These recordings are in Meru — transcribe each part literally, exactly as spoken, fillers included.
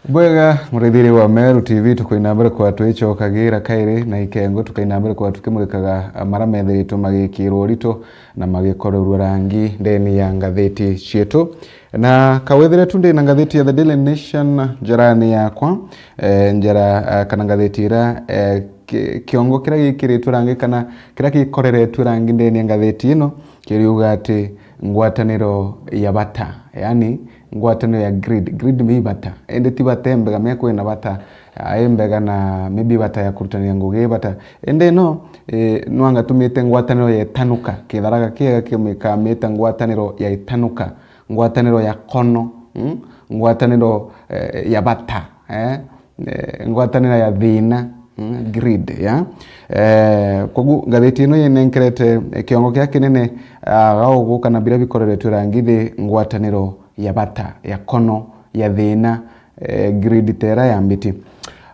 Bwega, muraithiri wa Meru T V, tukaina mbere kwa twicokagira kairi na ikengo, tukaina mbere kwa tukimurikaga, ah, mara methiritwe magikirwo urito na magikorerua rangi ndeni ya ngathiti cietu. Na kawethire tu ndina ngathiti ya The Daily Nation njarani yakwa, eh, njara, ah, kana ngathiti ira, eh, ki-, kiongo kiria gikiritwe rangi kana kiria gikoreretwe rangi ndeni ya ngathiti ino, kiriuga ati ngwataniro ya bata, yani ngwataniro ya greed. Greed ni bata, indi ti bata imbega, me kwina bata, ah, imbega na maybe bata ya kurutania ngugi bata. Indi ino, eh, nwanga tumite ngwataniro ya itanuka, kitharaga kiega kikamita ngwataniro ya itanuka, ngwataniro ya kono, mm? Ngwataniro, eh, ya bata, eh? Eh, ngwataniro ya thina, mm, greed, ya. Eh, kogu ngathiti ino yenenkerete, eh, kiongo kia kinene, ah, gaugu kana biria bikoreretwe rangi thi ngwataniro ya bata, ya kono, ya thina, eh, greed tera ya mbiti.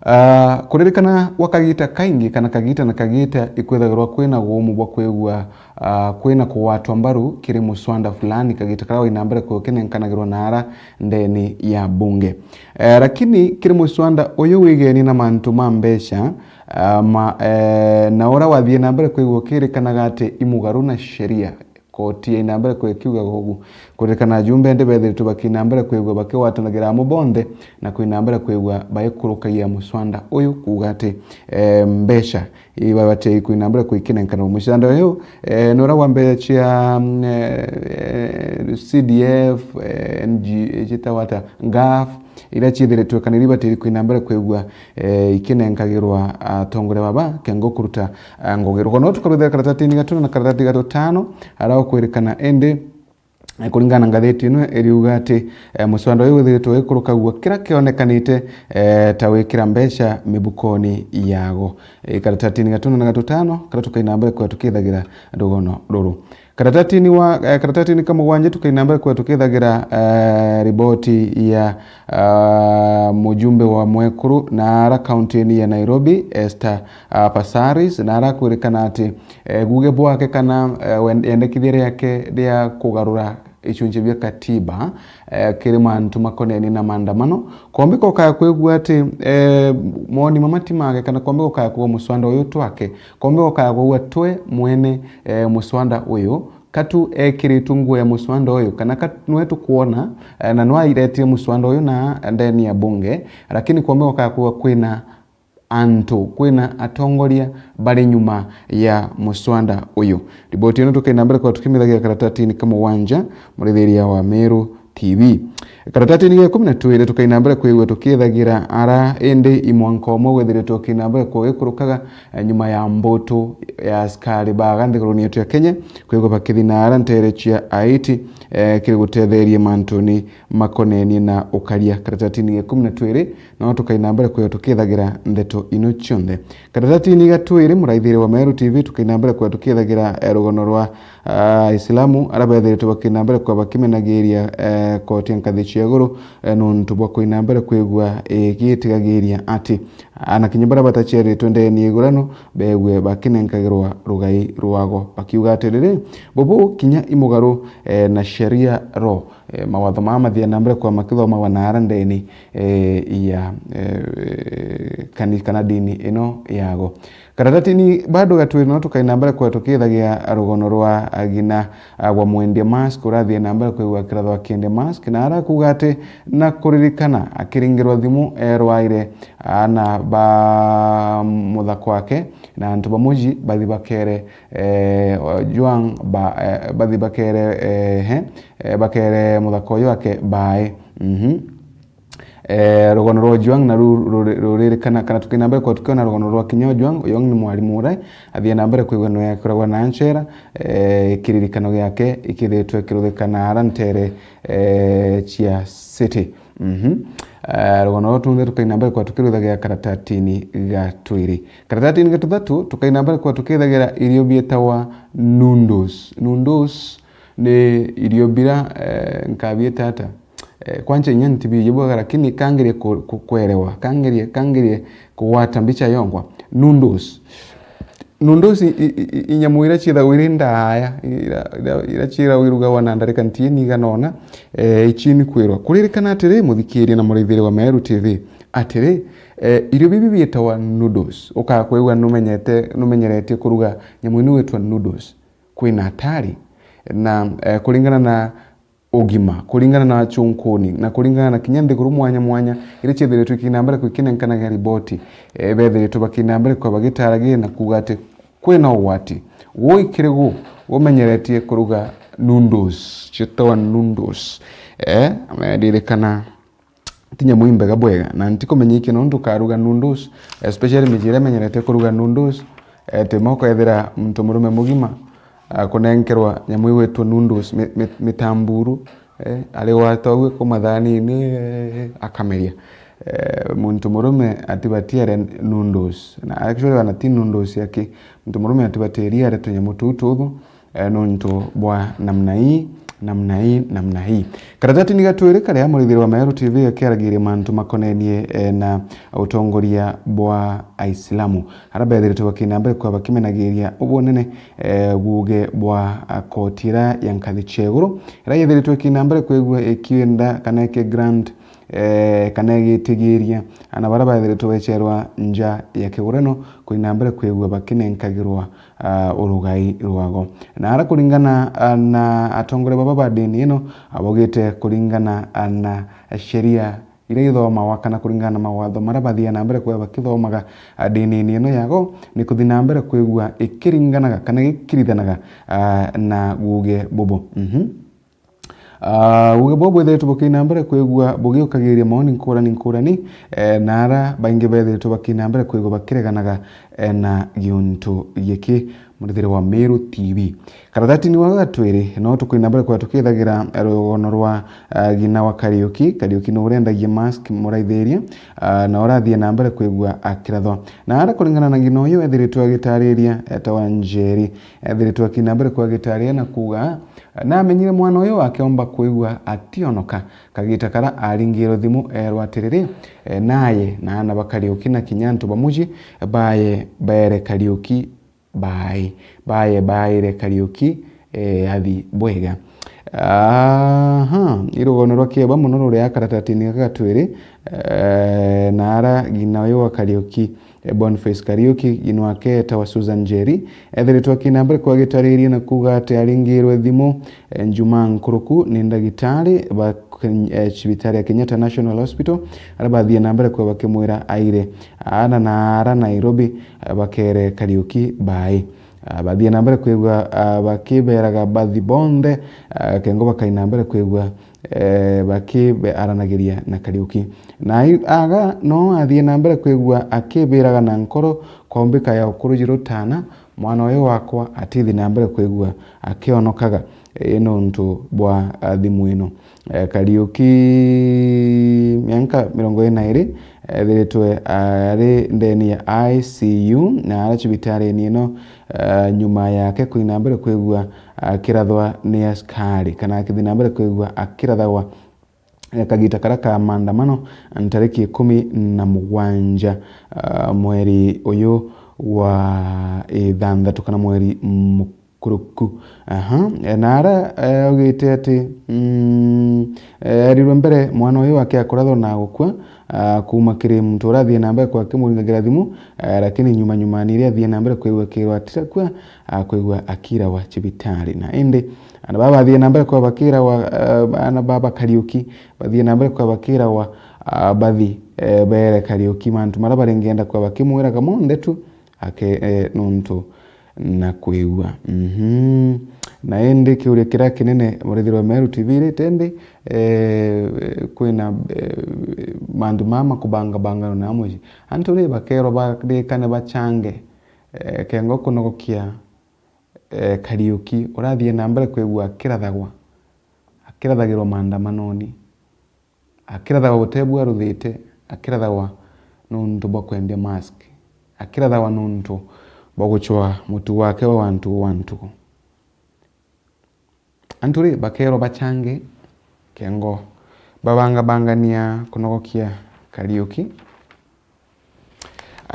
Ah, kuririkana gwa kagita kaingi kana kagita na kagita ikwithagirwa kwina gumu bwa kwigua, ah, kwina kugwatwa mbaru kiri muswanda fulani, kagita karia waina mbere kukinenkanagirwa na ara ndeni ya bunge. Eh, lakini kiri muswanda uyu wigeni na mantu ma mbeca, ah, ma, eh, na uria wathie na mbere kwigua ukirikanaga ati imugaru na sheria, koti yaina mbere kwikiugaga ugu. Kuririkana ajumbe ndi bethiritwe bakiina mbere kwigua bakigwatanagira amwe bonthe na kwina mbere kwigua baikurukagia muswanda uyu kuuga ati, eh, mbeca ibabatie kwina mbere kwikinenkana muswanda uyu, eh, ni uria wa mbeca cia, mm, eh, eh, C D F, eh, N G, citagwa ata, ngaf, iria ciithiritwe kana iria ibatiri kwina mbere kwigua, eh, ikinenkagirwa atongoria baba kengo kuruta, ah, ngugi. Rugono tukaruthira karatatini gatuna na karatati gatutano, ara ukwirikana indi, eh, kuringana na ngathiti ino iriuga ati, eh, muswanda uyu withiritwe ugikurukagua kiria kionekanite, eh, ta wikira mbeca mibukoni yago. Eh, karatatini gatuna na gatutano, karia tukaina mbere kwa tukithagira rugono ruru. Karatatini wa, eh, karatatini ka mugwanja tukaina mbere kwa tukithagira, eh, riboti ya, ah, mujumbe wa mwekuru na ara kaunti-ini ya Nairobi, Esther, ah, Passaris, na arakwirikana ati, eh, guge bwake kana, eh, wen-, yendekithia riake ria kugarura icunci bia katiba, eh, kiri mantu makonenie na maandamano, kombi kokaya kwigua ati, eh, moni mama ti make kana kombi kokaya kwigua muswanda uyu twake, kombi kokaya kwigua twe mwene, eh, muswanda uyu, katu ekiritwe nguo ya muswanda uyu, kana ka-, nwe tukwona, eh, na nwe airetire muswanda uyu na ndeni ya bunge, lakini kombi kokaya kwigua kwina antu, kwina atongoria bari nyuma ya muswanda uyu. Riboti ino tukaina mbere kwa tukimithagia karatatini ka mugwanja, murithiria wa Meru T V. Karatatini ga ikumi na twiri tukaina mbere kwigua tukithagira ara indi imwanka umwe withiritwe ukina mbere kwa gikurukaga, eh, nyuma ya mbutu ya askari baga nthiguruni yetu ya Kenya, kwigua bakithi na ara ntere cia Haiti, eh, kiri gutetheria mantuni makonenie na ukaria. Karatatini ga ikumi na twiri, no tukaina mbere kwigua tukithagira ndeto ino cionthe. Karatatini ga twiri, muraithiri wa Meru T V, tukaina mbere kwigua tukithagira, eh, rugono rwa, ah, Islamu, ara bethiritwe bakina mbere kwigua bakimenagiria, eh, koti ya nkathi cia iguru, eh, nuntu bwa kuina mbere kwigua igitigagiria ati ana kinya baria bataciaritwe ndeni ya igurano begue bakinenkagirwa rugai rwago, bakiuga atiriri, bubu kinya imugaru, eh, na sheria ro, eh, mawatho maa mathia na mbere kwa makithomagwa na ara ndeni, eh, ya, eh, kani-, kana dini ino yago. Karatatini bado gatwiri no tukaina mbere kwa tukithagia rugono rwa agina, ah, gwa mwendia mask urathie na mbere kwigua kiratho akiendia mask, na arakuga ati na kuririkana akiringirwa thimu erwaire ana ba muthaka wake na antu ba muji bathi bakere, eh, Juang ba, eh, bathi bakere, eh, he, eh, bakere muthaka uyu ake bae. Mhm. Eh, rugono rwa Ojwang na ru-, ruri-, ruririkana, kana tukiina mbere kwa tukiona rugono rwa kinya Ojwang, Ojwang ni mwarimu urai athie na mbere kwigua no yakoragwa na nchera, eh, kiririkano giake ikithitwe kiruthikana ara ntere, eh, cia city. Mhm. Eh, rugono ruru tunthe tukaina mbere kwa tukiruthagira karatatini ga twiri. Karatatini ga tuthatu tukaina mbere kwa tukithagira irio bietawa noodles. Noodles ni irio bira, eh, nkabieta ata? Eh, kwancha inya ntibiji bwega, lakini kangerie ku-, ku-, kwerewa, kangerie, kangerie kugwata mbicha yongwa. Noodles. Nundu ici i, i, i, inyamu iria ciithagwa iri ndaaya, ira, ira, ira ciithagwa irugagwa na ndarika ntiini igana ona, eh, ici ni kwirwa. Kuririkana atiri, muthikiiria na muraithiria wa Meru T V, atiri, eh, irio bibi biitawa noodles. Ukakwigua numenyete, numenyeretie kuruga nyamu ino gwitwa noodles. Kwina atari, na, eh, kuringana na ugima, kuringana na acunkuni, na kuringana na kinya nthiguru mwanya mwanya, iria ciethiritwe ikiina mbere kwikinenkanaga riboti, eh, bethiritwe bakiina mbere kwa bagitaragia na kuuga ati kwina ugwati. Wui kiri gu umenyeretie kuruga noodles, ciitawa noodles? Eh, ndirikana ti nyamu imbega bwega, na ntikumenya iki nontu ukaruga noodles, especially miji iria imenyerete kuruga noodles, eh, tima ukethira muntu murume mugima, ah, kunenkerwa nyamu igwitwa noodles, mi-, mi-, mitamburu, eh, ari gwata uguo ku mathanini, eh, akameria. Eh, muntu murume atibatiere noodles. Na actually, wana ti noodles aki, muntu murume atibatieri are tunyamu tuu tuthu, eh, nontu bwa namna ii, namna ii, namna ii. Karatatini ga twiri karia murithiri wa Meru T V akiaragiria mantu makonenie, eh, na utongoria bwa Aislamu, aria bethiritwe bakiina mbere kwa bakimenagiria ubunene, eh, guuge bwa, ah, koti iria ya nkathi cia iguru, iria yethiritwe ikiina mbere kwigua ikienda kana iki grant, eh, kana igitigiria ana baria bethiritwe becherwa nja ya kigurano kuina mbere kwigua bakinenkagirwa, ah, urugai rwago. Na ara kuringana, ah, na atongoria baba ba dini ino, abaugite kuringana, ah, na sheria iria ithomagwa kana kuringana na mawatho maria bathia na mbere kwigua bakithomaga, ah, dinini ino yago, ni kuthi na mbere kwigua ikiringanaga kana gikirithanaga, ah, na guuge bubu. Mhm. Ah, uuge buu bwithiritwe bukiina mbere kwigua bugiukagiria maoni nkurani nkurani, eh, na ara baingi bethiritwe bakiina mbere kwigua bakireganaga, eh, na giuntu giki. Murithiri wa Meru T V. Karatatini gaka ga twiri, no tukiina mbere kwigua tukithagira rugono rwa, ah, ng'ina wa Kariuki. Kariuki ni urendagia mask muraithiria, ah, na urathie na mbere kwigua akirathwa. Na ara kuringana na ng'ina uyu ethiritwe agitariria, etawa Njeri, ethiritwe akiina mbere kwigua agitariria na kuuga, namenyire mwana uyu akiomba kwigua ationoka. Kagita kara aringirwe thimu, erwa atiriri, eh, naye na ana ba Kariuki na kinya antu ba muji baye baere Kariuki baai, baye baaire Kariuki, eh, athi bwega. Aha, i rugono rwa kieba mono ruria karatatini gaka ga twiri, eh, na ara ng'ina uyu wa Kariuki, eh, Boniface Kariuki, ng'ina wake etawa Susan Njeri, ethiritwe akiina mbere kwigua agitariria na kuuga ati aringirwe thimu, eh, Njumaa nkuruku ni ndagitari ba, eh, cibitari ya Kenyatta National Hospital, aria bathie na mbere kwigua bakimwira aire ana na ara Nairobi, eh, bakere Kariuki baai. Ah, bathie na mbere kwigua, ah, bakiberaga bathi bonthe, ah, kengo bakaina mbere kwigua, eh, bakiaranagiria na Kariuki. Na ai-, aga no athie na mbere kwigua akibiraga na nkoro kombika ya ukuru ji rutana, mwana uyu wakwa atithi na mbere kwigua akionokaga, eh, nontu bwa, ah, thimu ino. Eh, Kariuki, mianka mirongo iri na iri, ethiritwe ari ndeni ya I C U, na ara cibitarini ino, eh, nyuma yake kuina mbere kwigua akirathwa ni askari, kana akithi na mbere kwigua akirathagwa, eh, kagita kara ka maandamano, ntariki ikumi na mugwanja, ah, mweri uyu wa ithanthatu, kana mweri mu-, kuruku. Aha, e, na ara, e, augite ati, mm, e, erirwe mbere mwana uyu wake akurathwa na gukua, a, kuuma kiri muntu uria athie na mbere kwa akimuringagira thimu, e, lakini nyuma nyuma ni iria athie na mbere kwigua akirwa atirakua, a, kwigua akirawa cibitari. Na indi, ana baba bathie na mbere kwa bakirawa, e, ana baba Kariuki, bathie na mbere kwa bakirawa, a, bathi, e, beere Kariuki mantu maria baringenda kwa bakimwiraga monthe tu, ake, e, nontu na kwigua. Mhm. Na indi kiuria kiria kinene, murithirwa Meru T V irite ndi, eh, kwina, eh, mantu mama kubangabangana na amwe. Antu ri bakerwa barikane bachange, eh, kengo kunogokia, eh, Kariuki, urathie na mbere kwigua akirathagwa, akirathagirwa maandamanoni. Akirathagwa gutebua ruthite, akirathagwa nuntu bwa kwendia mask, akirathagwa nuntu bwa gucwa mutu wake wa wantu wa ntugu. Antu ri bakerwa bachange kengo babangabangania kunogokia Kariuki.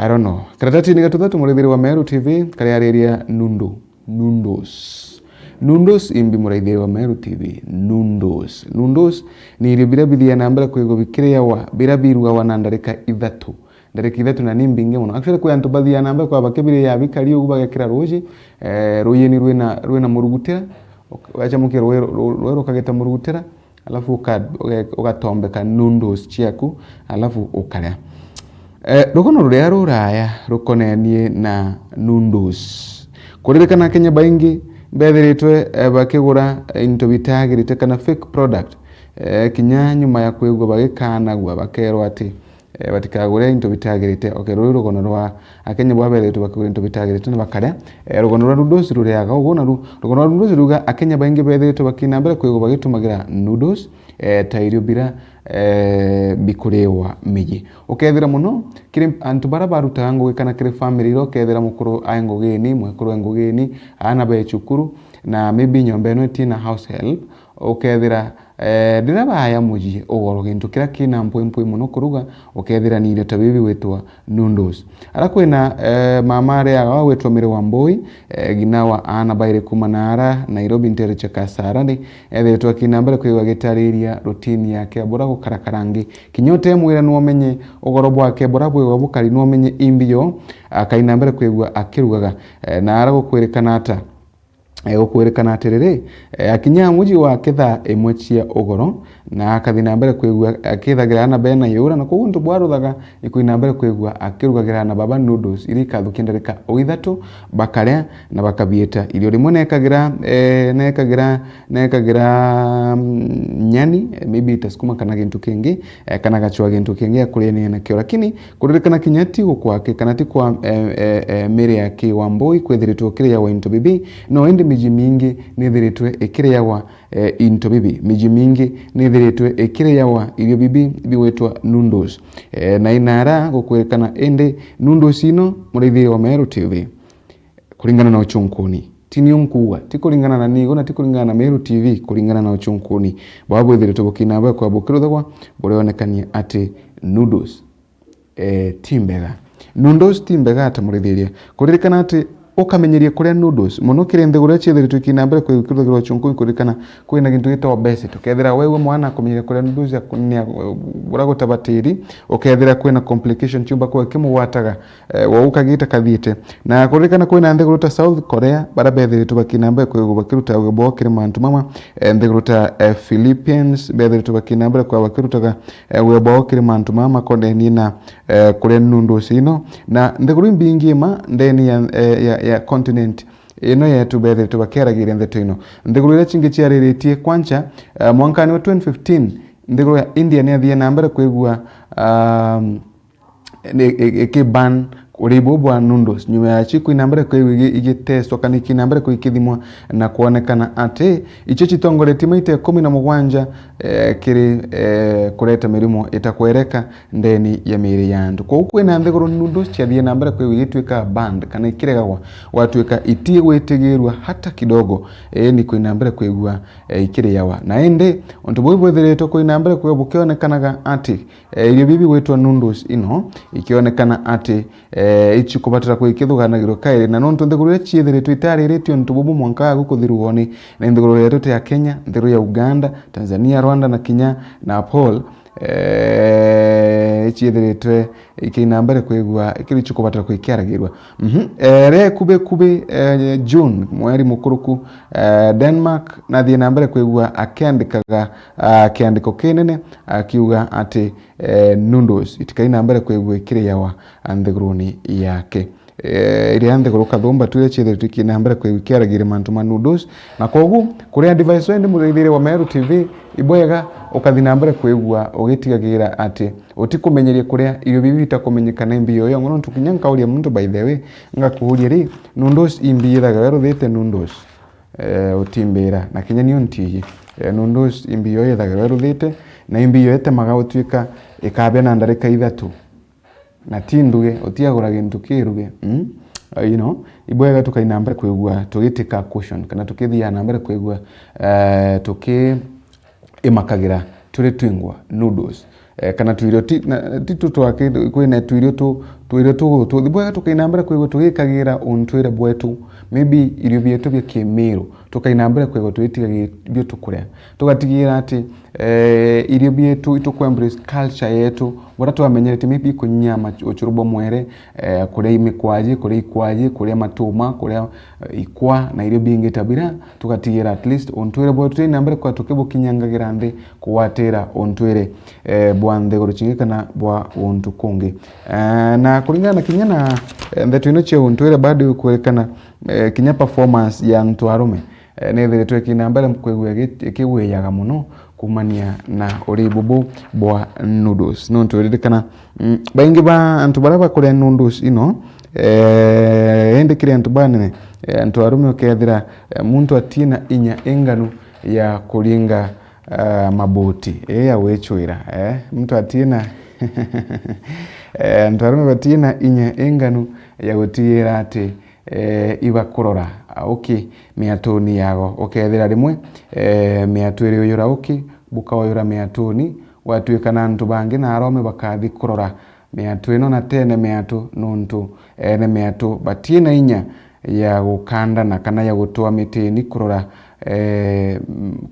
I don't know. Karatatini ga tuthatu, muraithiri wa Meru T V, kariariria nundu. Noodles. Noodles imbi, muraithiri wa Meru T V. Noodles. Noodles ni irio biria bithiaga na mbere kwigwa bikiriawa, biria birugawa na ndarika ithatu. Ndarika ithatu na ni mbingi mono. Actually, kwi antu bathiaga na mbere kwa bakibiriaga bikari ugu bagekira ruuji, eh, ruuyini rwina, rwina murugutira, uk-, wachamukia ruuji ru-, ru-, ruuji rukagita murugutira, alafu uka-, uge-, ugatombeka noodles ciaku, alafu ukaria. Eh, rugono ruria ruraya rukonenie na noodles. Kuririkana Akenya baingi bethiritwe, eh, bakigura into bitagirite kana fake product, eh, kinya nyuma ya kwigua bagikanagua, bakerwa ati, eh, batikagure into bitagirite. Okay, ruri rugono rwa Akenya bwa bethiritwe bakigura into bitagirite na bakaria. Eh, rugono rwa noodles ruriaga ugu, na ru-, rugono rwa noodles ruga Akenya baingi bethiritwe bakina mbere kwigua bagitumagira noodles, eh, ta irio bira, eh, bikuriwa miji. Ukethira mono kiri antu bara barutaga ngugi kana kiri family iria ukethira mukuru ai ngugini, mwekuru ai ngugini, aana be cukuru, na maybe nyomba ino itina house help, ukethira, eh, riria baya mucii ugoro, gintu kiria kina mpwimpwi mono kuruga, ukethira ni irio ta bibi gwitwa noodles. Ara kwina, eh, mama ariaga wa gwitwa Mary Wambui, eh, ng'ina wa aana bairi kuuma naara Nairobi nteere cia Kasarani, ethiritwe akina mbere kwigua agitariria routine yake bura gukarakara ngi. Kinya utemwira nwomenye ugoro bwake bura bwigwa bukari, nwomenye imbi yo, akaina mbere kwigua akirugaga. Eh, na ara gukwirikana ata? Eh, gukwirikana atiriri, eh, akinya muji wake thaa imwe cia ugoro, na akathi na mbere kwigua akithagira aana bena yura, na koguo untu bwaruthaga ni kuina mbere kwigua akirugagira aana baba noodles iria ikathukia ndarika o ithatu, bakaria na bakabiita. Irio rimwe nekagira, eh, nekagira, nekagira, mm, nyani, eh, maybe ta sukuma kana gintu kingi, eh, kana gachwa gintu kingi ya kuriania nakio. Lakini kuririkana kinya ti gukwake kana ti kwa, eh, eh, eh, Mary aki Wambui kwithiritwe ukiriawa into bibi, no indi miji mingi nithiritwe ikiriawa, eh, into bibi. Miji mingi nithiritwe ikiriawa irio bibi bigwitwa noodles. Eh, na inara gukwirikana indi noodles ino muraithiri wa Meru T V. Kuringana na uchunkuni. Ti nio nkuuga, ti kuringana na nigo, na ti kuringana na Meru T V, kuringana na uchunkuni. Baba bwithiritwe bukina bwekwa bukiruthagwa, burionekania ati noodles, eh, ti mbega. Noodles ti mbega ata murithiria. Kuririkana ati ukamenyeria kuria noodles, mono kiri nthiguru iria ciithiritwe ikina mbere kwi-, kwithagirwa uchunkuni, kuririkana kwina gintu gitagwa obesity. Ukethira wewe mwana akumenyeria kuria noodles ya kunia, uria gutabatiri, ukethira kwina complication ciumba kwa kimugwataga, eh, wa ukagita kathiite. Na kuririkana kwina nthiguru ta South Korea, baria bethiritwe bakina mbere kwigwa bakiruta wia bwao kiri mantu mama, eh, nthiguru ta, eh, Philippines, bethiritwe bakina mbere kwa bakirutaga, eh, wia bwao kiri mantu mama makonenie na, eh, kuria noodles ino. Na nthiguru imbingi ima ndeni ya, eh, ya, ya continent ino yetu bethiritwe bakiaragiria ndeto ino. Nthiguru iria cingi ciariritie kwancha, eh, mwankani wa twenty fifteen, nthiguru ya India niathie na mbere kwigua, um, ni-, i-, ikiban urii buu bwa noodles. Nyuma ya cio kwina mbere kwigua igi-, igitestwa kana ikina mbere kwigua ikithimwa na kwonekana ati icio citongoretie maita ikumi na mugwanja, eh, kiri, eh, kureta mirimo itakwereka ndeni ya miiri ya antu. Koguo kwina nthiguru noodles ciathie na mbere kwigua igitwika banned kana ikiregagwa, gwatwika itigwitigirua hata kidogo, eh, ni kwina mbere kwigua, eh, ikiriawa. Na indi untu buu bwithiritwe kwina mbere kwigua bukionekanaga ati, eh, irio bibi gwitwa noodles ino ikionekana ati, eh, icikubatara kwikithuganagirwa kairi, na nontu nthiguru iria ciithiritwe itariritie untu bubu mwanka wagu kuthiruoni, ni nthiguru yetu ta ya Kenya, nthiguru ya Uganda, Tanzania, Rwanda na kinya Nepal, eh, ciithiritwe ikiina mbere kwigua kiri cikubatara kwikiaragirwa. Mhm. Eh, ria ikubi kubi, eh, June, mweri mukuruku, eh, Denmark nathie na mbere kwigua akiandikaga, ah, kiandiko kinene akiuga ati, eh, noodles itikaina mbere kwigua ikiriawa nthiguruni yake. Eh, iria nthiguru kathumba tu iria ciithiritwe ikiina mbere kwigua ikiaragiria mantu ma noodles, na koguo kuria advice wendi muthiithiria wa Meru T V, ibwega ukathi na mbere kwigua ugitigagira ati utikumenyeria kuria irio bibi bitakumenyeka na imbi yoyo, nontu kinya nkauria muntu, by the way, ngakuuria ri, noodles imbi yithagirwa iruthite noodles? Eh, utimbira, na kinya ni untiji. Eh, noodles imbi yoyo yithagirwa iruthite, na imbi yoyo itemaga utuika ikabia na ndarika ithatu. Na ti nduge, utiagura gintu kiruge. Mm? Uh, you know, ibwega tukaina mbere kwigua tugitika caution, kana tukithia na mbere kwigua, eh, tuki imakagira turi twingwa noodles. Eh, kana twirio ti, na, ti tu twaki, kwina twirio tu, twire tugututhi bwega, tukaina mbere kwigua tugikagira untwire bwetu, maybe irio bietu bia kimiru, tukaina mbere kwigua twitigagia bio tukuria, tugatigira ati eh, irio bietu, ituku embrace culture yetu, buria twamenyerete maybe kunyia machu-, uchuru bwa mwere, eh, kuria imikwaji, kuria ikwaji, kuria matuma, kuria eh, ikwa na irio bingi ta bira, tugatigira at least untwire bwetu tukaina mbere kwa tukibukinyangagira nthi kugwatira untwire eh, bwa nthiguru cingi kana bwa untu kungi. Eh, na kuringana na kinya na eh, ndeto ino cia untwire bado ikwirikana eh, kinya performance ya antu arume eh, nithiritwe ikina mbere kwigua iki-, ikigwiyaga muno kumania na uri bubu bwa noodles. Nontu uririkana mm, baingi ba antu baria bakuria noodles ino eh, indi kiri antu banene eh, antu arume ukethira eh, muntu atina inya inganu ya kuringa eh, mabuti eh, ya gwicwira eh, muntu atina eh, antu arume batina inya inganu ya gutigira ati eh, ibakurora auki miatuni yago. Ukethira rimwe eh, miatu iri uyura uki, bukauyura miatuni, gwatuika na antu bangi na arome bakathi kurora miatu ino na tene miatu, nontu ene miatu batina inya ya gukandana kana ya gutwa mitini kurora eh,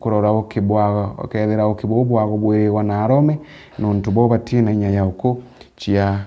kurora uki bwago. Ukethira uki buu bwago bwirigwa na arome, nontu bo batina inya ya uku cia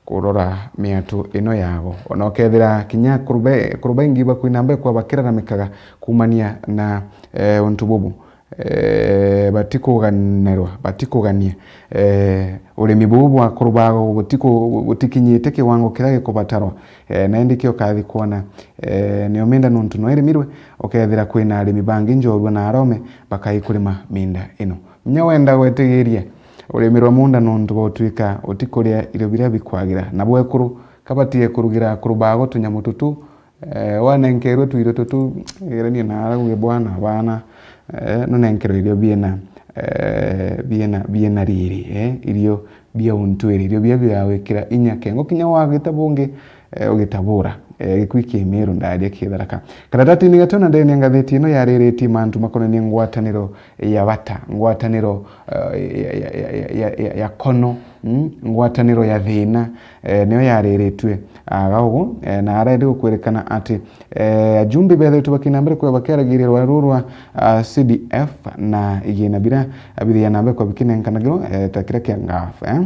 kurora miatu ino yago. Ona ukethira kinya akuru be-, akuru baingi bakwina mbere kwa bakira na mikaga kumania na eh, untu bubu eh, batikuganirwa, batikugania eh, urimi buu bwa akuru bago butiku-, butikinyite kiwango kiria gikubatarwa eh, na indi kio kathi kwona eh, nio minda nontu no irimirwe, ukethira kwina arimi bangi njorua na arome bakai kurima minda ino. Munya wenda gwetigiria urimirwa munda nontu bwa utuika utikuria irio biria bikwagira. Na bwekuru, kabatige kurugira akuru bago tunyamu tutu, eh, wanenkerwe tuirio tutu, gerania na ara uge bwana, bana, eh, nunenkerwe irio biena, eh, biena, biena riri, eh, irio bia untwiri, irio bia bigawikira inya kengo kinya wagita bungi, eh, ugitabura, eh, gikui kimiru ndaria kitharaka. Karatatini gatwe na ndene ya ngathiti ino yariritie mantu makonanie ngwataniro ya bata, ngwataniro eh, ya, ya, ya, ya, ya, ya kono, mm, ngwataniro ya thina, eh, niyo yariritue aga ugu, eh, na arendi gukwirikana ati eh, ajumbe bethiritwe bakina mbere kwa bakiaragiria rwari ruu rwa ah, C D F na igina bira bithia na mbere kwa bikinenkanagirwo eh, ta kiria kia ngaf eh.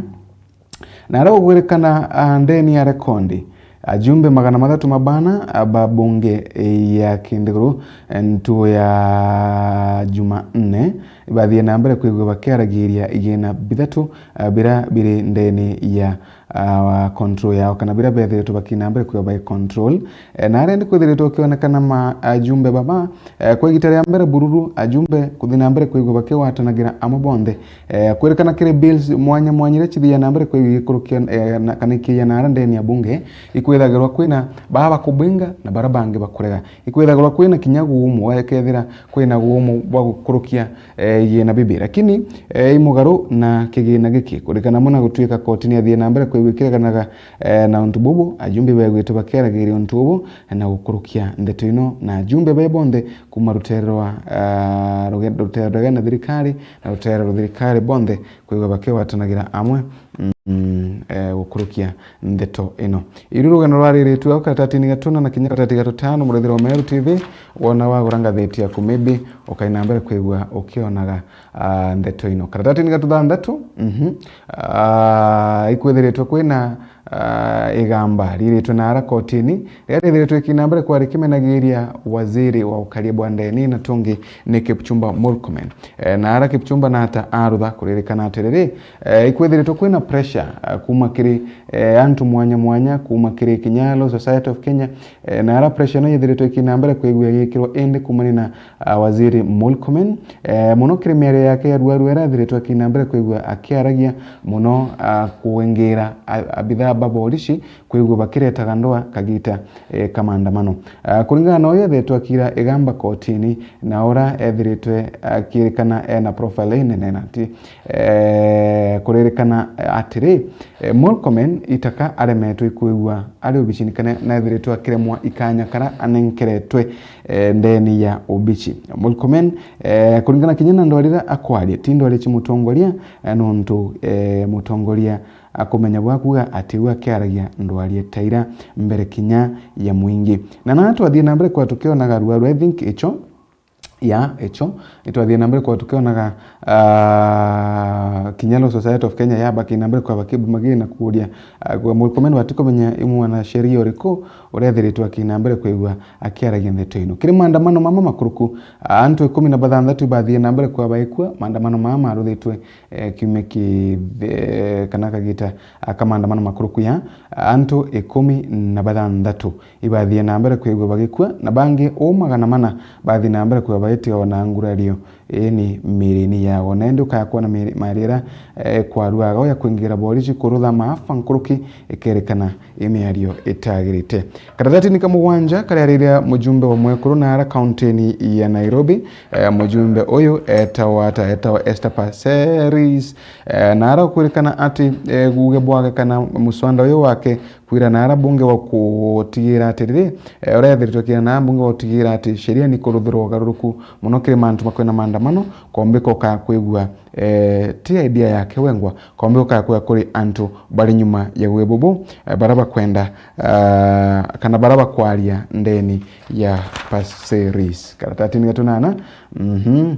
Na aria gugwirikana ah, ndeni ya rekondi, ajumbe magana mathatu ma bana ah, ba bunge eh, ya kindiguru eh, ntuo ya Jumanne bathie na mbere kwigua bakiaragiria igina bithatu ah, bira biri ndeni ya ah, control yao, kana bira bethiritwe bakina mbere kwigua bai control. Eh, na aria ndi kwithiritwe ukionekana ma ajumbe baba eh, kwa igita ria mbere bururu, ajumbe kuthi na mbere kwigua bakigwatanagira amwe bonthe eh, kwirikana kiri bills mwanya mwanya iria cithia na mbere kwigua igikurukia eh, na, kana ikiia na ara ndeni ya bunge, ikwithagirwa kwina baa bakubwinga na bara bangi bakurega. Ikwithagirwa kwina kinya guumu, ekethira kwina guumu bwa gukurukia eh, igina bibi, lakini eh, imugaru na kigina giki, kurikana muna gutuika koti ni athie na mbere kwigua ikireganaga eh, na untu bubu, ajumbe begwitwe bakiaragiria untu bubu na gukurukia ndeto ino, na ajumbe be bonthe kuma rutere rwa ah, ruge-, rutere rwa na thirikari na rutere rwa thirikari bonthe kwigua bakigwatanagira amwe mm, eh, gukurukia ndeto ino. Iru rugano rwariritwe au karatatini gatuna na kinya karatati gatutano murethiro wa Meru T V, wona wagura ngathiti yaku maybe ukaina mbere kwigua ukionaga ah, ndeto ino. Karatatini gatuthanthatu mhm, ah, ikwithiritwe kwina ah, igamba riritwe na ara kotini riria rithiritwe ikina mbere kwa rikimenagiria waziri wa ukaria bwa ndeni na tungi ni Kipchumba Murkomen. Eh, na ara Kipchumba nata arutha kuririkana atiriri eh, ikwithiritwe kwina pressure ah, kuma kiri eh, antu mwanya mwanya, kuma kiri kinya Law Society of Kenya eh, na ara pressure no yithiritwe ikina mbere kwigua igikirwa indi kumania na ah, waziri Murkomen eh, muno kiri miario yake ya ruarua iria athiritwe akina mbere kwigua akiaragia muno ah, kuingira a- abithaa ba borici kwigua bakiretaga ndoa kagita eh, ka maandamano. Ah, kuringana na uyu ethetwe akira igamba kotini na ura ethiritwe akirikana ena profile inene na ati eh, kuririkana atiri eh, Murkomen itaka aremetwe ikwigua ari obicini kana na ethiritwe akiremwa ikanya kara anenkeretwe eh, ndeni ya obici. Murkomen eh, kuringana kinya na ndwarira akwaria ti ndwaria ci mutongoria eh, nontu eh, mutongoria akumenya bwa kuuga ati u akiaragia ndwarie ta ira mbere kinya ya mwingi. Na na twathie na mbere kwa tukionaga ruaru, I think icho, ya, icho, itwathie na mbere kwa tukionaga, ah, kinya Law Society of Kenya ya baki na mbere kwa bakibu magi na kuuria, ah, kwa murkomen batikumenya i mwanasheria uriku urethiritwe aki na mbere kwigua akiaragia ndeto ino. Kiri maandamano mama makuruku, ah, antu ikumi na bathanthatu ibathie na mbere kwa baikua, maandamano mama maruthitwe eh, kiumia ki-, eh, kana kagita, ah, ka maandamano makuruku ya antu ikumi na bathanthatu ibathie na mbere kwigua bagikua, na bangi uu magana mana bathie na mbere kwigua bagitiga ona ngurario ini miirini yao. Na indi ukaya kwona miiri-, mariira, eh, kwaruaga ya kwingira borisi kurutha maafa nkuruki ikerekana i miario itagirite. Karatatini ka mugwanja kariariria mujumbe wa mwekuru na ara kauntini ya Nairobi. Eh, mujumbe uyu etawa ata? Etawa Esther Passeris. Eh, na ara ukwirikana ati, eh, guge bwake kana muswanda uyu wake kwira na ara bunge wa kutigira atiriri, eh, urethiritwe kira na ara bunge wa kutigira ati sheria ni kuruthirwa ugaruruku muno kiri mantu makwina maandamano, kombika ukakwigua eh, ti idea yake wengwa, kombe ukakwea kuri antu bari nyuma ya gugi bubu, eh, bara bakwenda, ah, kana bara bakwaria ndeni ya Passeris. Karatatini ga tunana, mhm.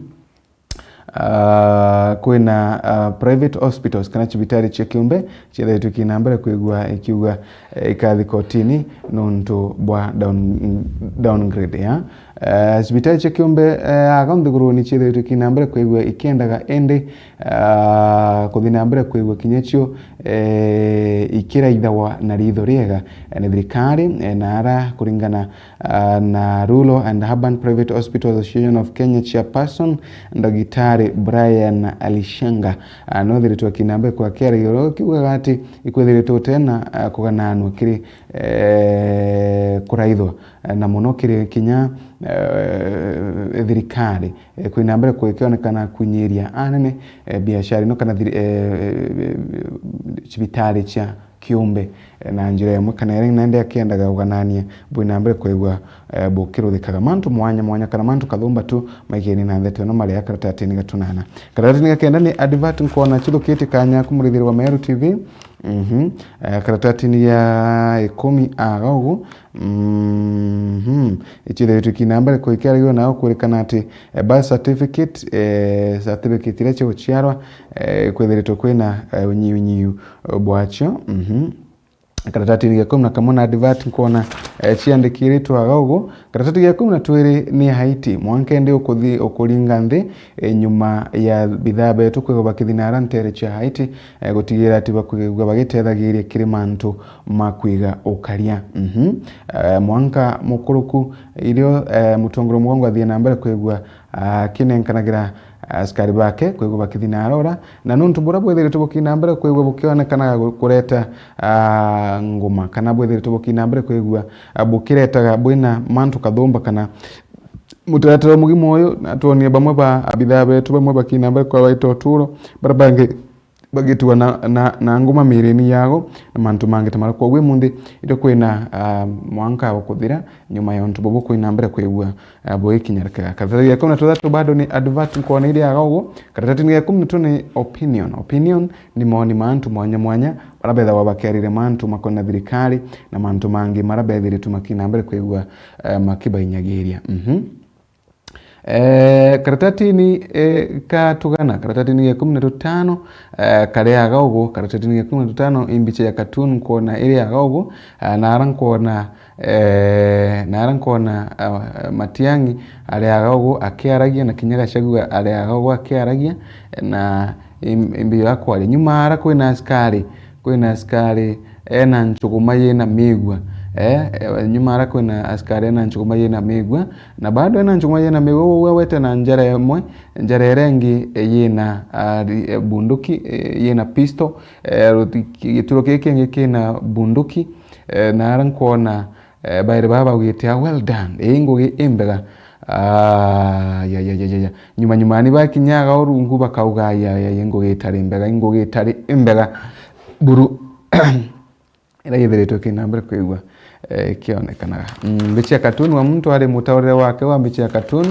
Ah, kwina, ah, private hospitals kana cibitari cia kiumbe ciethaitwe kina mbere kwigua ikiuga, eh, ikathi kotini nuntu bwa down-, downgrade ya Eh, cibitari cia kiumbe, eh, aga nthiguruni ciethiritwe kina mbere kwigua ikiendaga, indi, ah, kuthi na mbere kwigua kinya cio, eh, ikiraithawa na ritho riega, eh, ni thirikari, eh, na ara kuringana, ah, na Rural and Urban Private Hospital Association of Kenya chairperson, Ndagitari Brian Alishanga, ah, no thiritwe kina mbere kwa kiaragiro kiugaga ati ikwithiritwe tena, ah, kugananwa kiri, eh, kuraithwa. Eh, na muno kiri kinya, eh, thirikari, eh, kwina mbere kwikionekana kunyiria anene, eh, biashara ino kana thiri-, eh, eh, cibitari cia kiumbe, eh, na njira imwe kana iria nandi akiendaga uganania bwina mbere kwigua, eh, bukiruthikaga mantu mwanya mwanya kana mantu kathumba tu maigeni na ndeto ino maria karatatini ga tunana. Karatatini ga kenda ni advert nkwona chithukitie kanya kumurithirwa Meru T V. Mhm. Eh, karatatini ya ikumi aga ugu, Mhm. Ichithiritwe kina mbere kuikiaragio nao kwirikana ati, eh, birth certificate, eh, certificate iria cia guciarwa, eh, kwithiritwe kwina, eh, unyiunyiu, eh, bwacio. Mhm. Karatatini ga ikumi na kamwe na advert nkwona, eh, ciandikiritwe aga ugu. Karatati ga ikumi na twiri ni Haiti. Mwanka indi ukuthi-, ukuringa nthi, eh, nyuma ya bithaa betu kwigwa bakithinaara nteere cia Haiti, eh, gutigira ati bakwigwa bagitethagiria kiri mantu ma kwiga ukaria. Mhm. Eh, mwanka mukuruku irio, eh, mutongoria mugongwa athie na mbere kwigua, ah, akinenkanagira askari bake kwigua bakithinaara ura, na nuntu buria bwithiritwe bukina mbere kwigua bukionekanaga gu-, kureta, ah, nguma, kana bwithiritwe bukina mbere kwigua, ah, bukiretaga bwina mantu kathumba kana mutaratara mugima uyu, na twonie bamwe ba abithaa betu, bamwe bakina mbere kwa baita uturo, baria bangi bagitua na, na, na nguma miirini yao, na mantu mangi ta maria. Kwoguo imunthi irio kwina, ah, mwanka wa kuthira nyuma ya untu bubu kwina mbere kwigua, ah, bugikinya rikega. Kathari ya ikumi na tuthatu bado ni advert nkwona iria aga ugu. Karatatini ga ikumi na tatu ni opinion. Opinion ni maoni ma antu mwanya mwanya, baria bethagwa bakiarire mantu makwenda thirikari, na mantu mangi maria bethiritwe makina mbere kwigua, eh, makibainyagiria. Mhm. Eh, karatatini, eh, ka tugana, karatatini ga ikumi na tutano, eh, karia aga ugu, karatatini ga ikumi na tutano, i mbicha ya cartoon nkwona iria aga ugu, eh, na ara nkwona, eh, na ara nkwona, ah, Matiang'i aria aga ugu akiaragia, na kinya Gachagua aria aga ugu akiaragia, na im-, imbi ya kwaria. Nyuma ara kwina askari, kwina askari ena njuguma yina migua. Eh, eh, nyuma ara kwina askari ena njuguma yina migua, na bado ena njuguma yina migua, ugwe wete na njara imwe, njara iria ingi, eh, yina, ah, ri-, eh, bunduki, eh, yina pistol, eh, ruti-, ki-, gituro kii kingi kina bunduki, eh, na ara nkwona, eh, bairi baba baugite, "Ah, well done, ii ngugi imbega." Ah, ya, ya, ya, ya, ya. Nyuma, nyuma ni bakinyaga urungu bakauga, "Ya, ya, ya, ngugi itari mbega, ngugi itari imbega." Buru, ira ithiritwe kina mbere kwigua, eh, ikionekanaga. Mm, mbicha ya cartoon wa muntu ari mutaurire wake wa mbicha ya cartoon,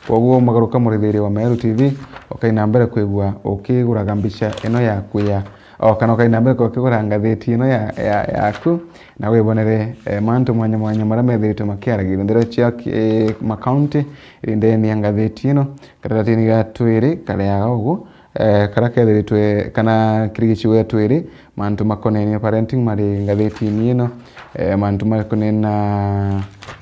kwoguo magaruka murithiria wa Meru T V, ukaina mbere kwigua ukiguraga mbicha ino yaku ya O kana ukaina mbere kwa kigura ngatheti ino ya, ya, yaku, na wibonere, eh, mantu mwanya mwanya maria methiritwe makiaragirwa nthiro cia ki-, eh, makaunti iri ndene ya ngatheti ino. Karatatini ga twiri karia ugu, eh, karia kethiritwe kana kirigiciwe twiri, mantu makonenie parenting mari ngathetini ino, eh, mantu makonena,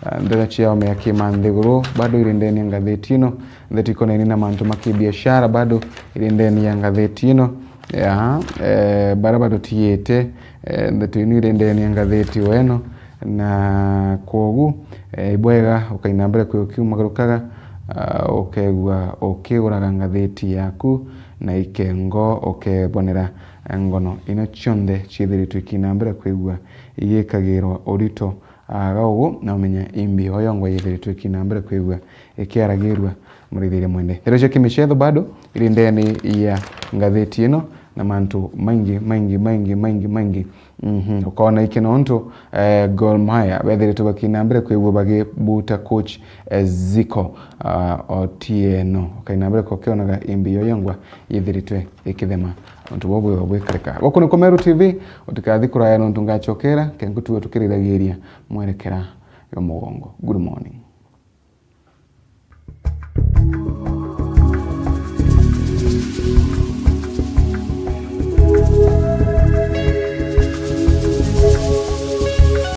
ah, nthiro cia ome ya kimanthiguru bado iri ndene ya ngatheti ino, ntheti ikonenie na mantu ma kibiashara bado iri ndene ya ngatheti ino. Ya, eh, baria batutiite, eh, ndeto inu iri ndene ya ngatheti weno, na kwogu, eh, ibwega ukaina mbere kwi ukiumagarukaga, ah, ukegua ukiguraga ngatheti yaku na ikengo ukebonera ngono ino cionthe ciithiritwe ikina mbere kwigua igikagirwa urito. Aga ugu na umenya imbi oyongwa yithiritwe ikina mbere kwigua ikiaragirua murithiria mwende. Ndeto cia kimichetho bado iri ndene ya ngatheti ino na mantu maingi, maingi, maingi, maingi, maingi. Mhm. Ukona iki nontu, eh, Gor Mahia bethiritwe bakina mbere kwigua bagibuta coach, eh, Ziko, ah, Otieno. Ukaina mbere kokionaga imbi yoyongwa yithiritwe ikithema. Untu bobwe bwikarika. Guku ni Kumeru T V, utikathi kuraya nontu ngachokera, kengu tuwe tukiriragiria mwerekera yo mugongo. Good morning.